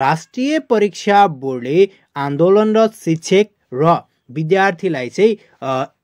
राष्ट्रिय परीक्षा बोर्डले आन्दोलनरत शिक्षक र विद्यार्थीलाई चाहिँ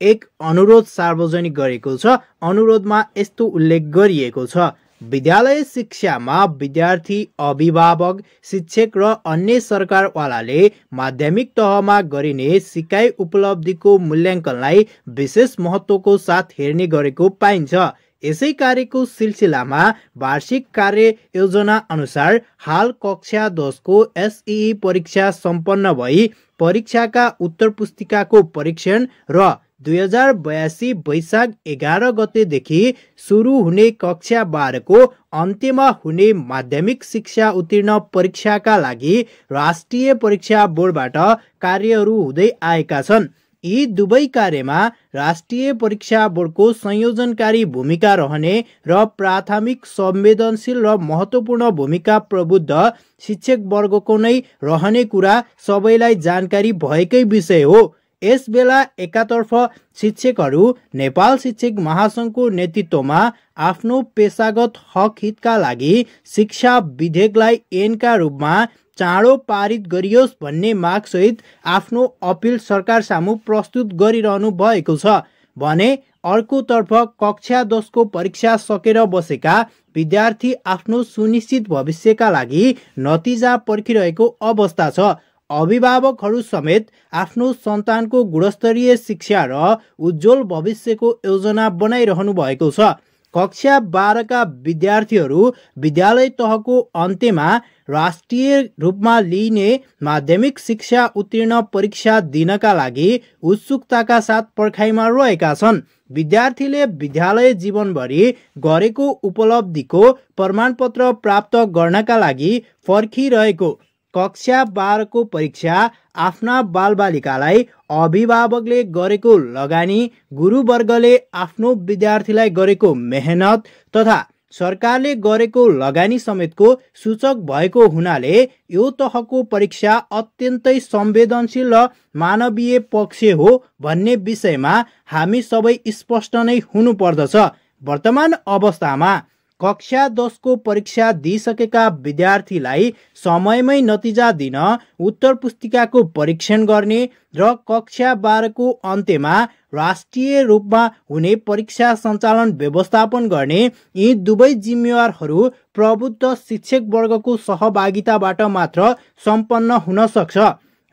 एक अनुरोध सार्वजनिक गरेको छ। अनुरोधमा यस्तो उल्लेख गरिएको छ, विद्यालय शिक्षामा विद्यार्थी, अभिभावक, शिक्षक र अन्य सरकारवालाले माध्यमिक तहमा गरिने सिकाइ उपलब्धिको मूल्याङ्कनलाई विशेष महत्त्वको साथ हेर्ने गरेको पाइन्छ। यसै कार्यको सिलसिलामा वार्षिक कार्य योजना अनुसार हाल कक्षा 10 को एसईई परीक्षा सम्पन्न भई परीक्षाका उत्तर पुस्तिकाको परीक्षण र 2082 वैशाख 11 गतेदेखि सुरु हुने कक्षा 12 को अन्त्यमा हुने माध्यमिक शिक्षा उत्तीर्ण परीक्षाका लागि राष्ट्रिय परीक्षा बोर्डबाट कार्यहरू हुँदै आएका छन्। यी दुवै कार्यमा राष्ट्रिय परीक्षा बोर्डको संयोजनकारी भूमिका रहने र प्राथमिक, संवेदनशील र महत्त्वपूर्ण भूमिका प्रबुद्ध शिक्षक वर्गको नै रहने कुरा सबैलाई जानकारी भएकै विषय हो। यस बेला एकातर्फ शिक्षकहरू नेपाल शिक्षक महासंघको नेतृत्वमा आफ्नो पेशागत हक हितका लागि शिक्षा विधेयकलाई ऐनका रूपमा चाँडो पारित गरियोस् भन्ने मागसहित आफ्नो अपिल सरकार सामु प्रस्तुत गरिरहनु भएको छ भने अर्कोतर्फ कक्षा 10 को परीक्षा सकेर बसेका विद्यार्थी आफ्नो सुनिश्चित भविष्यका लागि नतिजा पर्खिरहेको अवस्था छ। अभिभावकहरू समेत आफ्नो सन्तानको गुणस्तरीय शिक्षा र उज्जवल भविष्यको योजना बनाइरहनु भएको छ। कक्षा 12 का विद्यार्थीहरू विद्यालय तहको अन्त्यमा राष्ट्रिय रूपमा लिइने माध्यमिक शिक्षा उत्तीर्ण परीक्षा दिनका लागि उत्सुकताका साथ पर्खाइमा रहेका छन्। विद्यार्थीले विद्यालय जीवनभरि गरेको उपलब्धिको प्रमाणपत्र प्राप्त गर्नका लागि पर्खिरहेको कक्षा 12 को परीक्षा आफ्ना बालबालिकालाई अभिभावकले गरेको लगानी, गुरुवर्गले आफ्नो विद्यार्थीलाई गरेको मेहनत तथा सरकारले गरेको लगानी समेतको सूचक भएको हुनाले यो तहको परीक्षा अत्यन्तै संवेदनशील र मानवीय पक्ष हो भन्ने विषयमा हामी सबै स्पष्ट नै हुनुपर्दछ। वर्तमान अवस्थामा कक्षा 10 को परीक्षा दिइसकेका विद्यार्थीलाई समयमै नतिजा दिन, उत्तर पुस्तिकाको परीक्षण गर्ने र कक्षा 12 को अन्त्यमा राष्ट्रिय रूपमा हुने परीक्षा सञ्चालन व्यवस्थापन गर्ने यी दुवै जिम्मेवारहरू प्रबुद्ध शिक्षक वर्गको सहभागिताबाट मात्र सम्पन्न हुन सक्छ।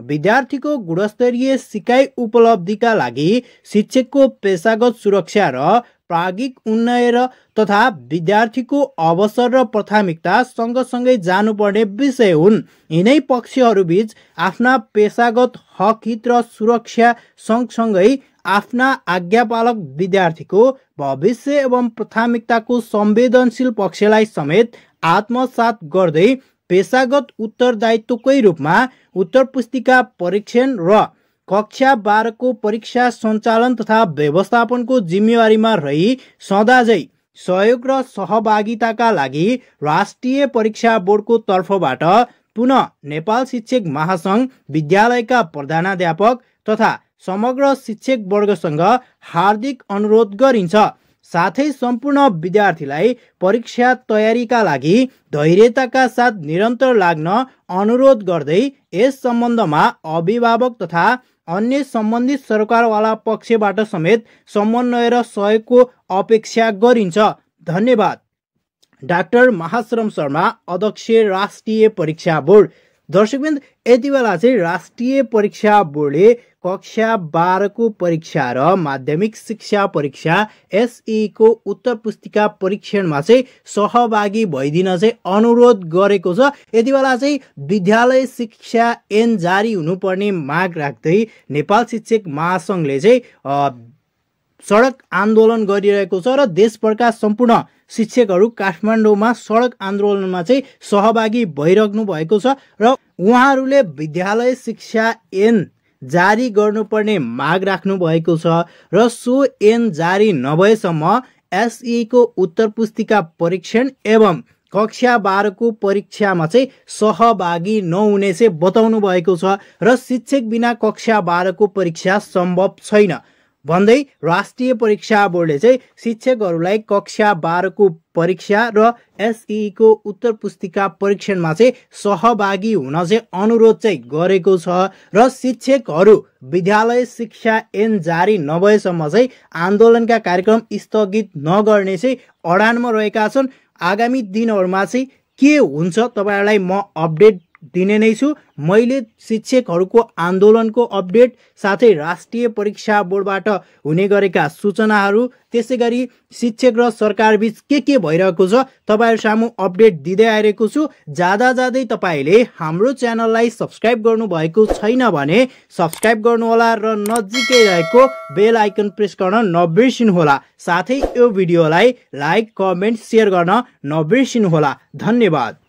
विद्यार्थीको गुणस्तरीय सिकाइ उपलब्धिका लागि शिक्षकको पेशागत सुरक्षा र प्राज्ञिक उन्नयन तथा विद्यार्थीको अवसर र प्राथमिकता सँगसँगै जानुपर्ने विषय हुन्। यिनै पक्षहरूबीच आफ्ना पेशागत हक हित र सुरक्षा सँगसँगै आफ्ना आज्ञापालक विद्यार्थीको भविष्य एवं प्राथमिकताको संवेदनशील पक्षलाई समेत आत्मसात गर्दै पेशागत उत्तरदायित्वकै रूपमा उत्तर पुस्तिका परीक्षण र कक्षा 12 को परीक्षा सञ्चालन तथा व्यवस्थापनको जिम्मेवारीमा रही सदाझै सहयोग र सहभागिताका लागि राष्ट्रिय परीक्षा बोर्डको तर्फबाट पुनः नेपाल शिक्षक महासंघ, विद्यालयका प्रधानाध्यापक तथा समग्र शिक्षक वर्गसँग हार्दिक अनुरोध गरिन्छ। साथै सम्पूर्ण विद्यार्थीलाई परीक्षा तयारीका लागि धैर्यताका साथ निरन्तर लाग्न अनुरोध गर्दै यस सम्बन्धमा अभिभावक तथा अन्य सम्बन्धित सरकारवाला पक्षबाट समेत समन्वय र सहयोगको अपेक्षा गरिन्छ। धन्यवाद। डाक्टर महाश्रम शर्मा, अध्यक्ष राष्ट्रिय परीक्षा बोर्ड। दर्शकवृन्द, यति बेला चाहिँ राष्ट्रिय परीक्षा बोर्डले कक्षा 12 को परीक्षा र माध्यमिक शिक्षा परीक्षा एसई को उत्तर पुस्तिका परीक्षणमा चाहिँ सहभागी भइदिन चाहिँ अनुरोध गरेको छ। यति बेला चाहिँ विद्यालय शिक्षा ऐन जारी हुनुपर्ने माग राख्दै नेपाल शिक्षक महासंघले चाहिँ सडक आन्दोलन गरिरहेको छ र देशभरका सम्पूर्ण शिक्षकहरू काठमाडौँमा सडक आन्दोलनमा चाहिँ सहभागी भइराख्नु भएको छ र उहाँहरूले विद्यालय शिक्षा ऐन जारी गर्नुपर्ने माग राख्नु भएको छ र सो ऐन जारी नभएसम्म एसई को उत्तर पुस्तिका परीक्षण एवं कक्षा 12 को परीक्षामा चाहिँ सहभागी नहुने चाहिँ बताउनु भएको छ र शिक्षक बिना कक्षा 12 को परीक्षा सम्भव छैन। भन्दै राष्ट्रिय परीक्षा बोर्डले चाहिँ शिक्षकहरूलाई कक्षा 12 को परीक्षा र एसई को उत्तर पुस्तिका परीक्षणमा चाहिँ सहभागी हुन चाहिँ अनुरोध चाहिँ गरेको छ र शिक्षकहरू विद्यालय शिक्षा ऐन जारी नभएसम्म चाहिँ आन्दोलनका कार्यक्रम स्थगित नगर्ने चाहिँ अडानमा रहेका छन्। आगामी दिनहरूमा चाहिँ के हुन्छ तपाईहरुलाई म अपडेट दिने नै छु। मैले शिक्षकहरूको आन्दोलनको अपडेट साथै राष्ट्रिय परीक्षा बोर्डबाट हुने गरेका सूचनाहरू त्यसैगरी शिक्षक र सरकार बीच के भइरहेको छ तपाईहरु सामु अपडेट दिँदै आइरहेको छु। जाँदै तपाईले हाम्रो च्यानललाई सब्स्क्राइब गर्नु भएको छैन भने सब्स्क्राइब गर्नु होला र नजिकै रहेको बेल आइकन प्रेस गर्न नबिर्सिनु होला। साथै यो भिडियोलाई लाइक, कमेन्ट, शेयर गर्न नबिर्सिनु होला। धन्यवाद।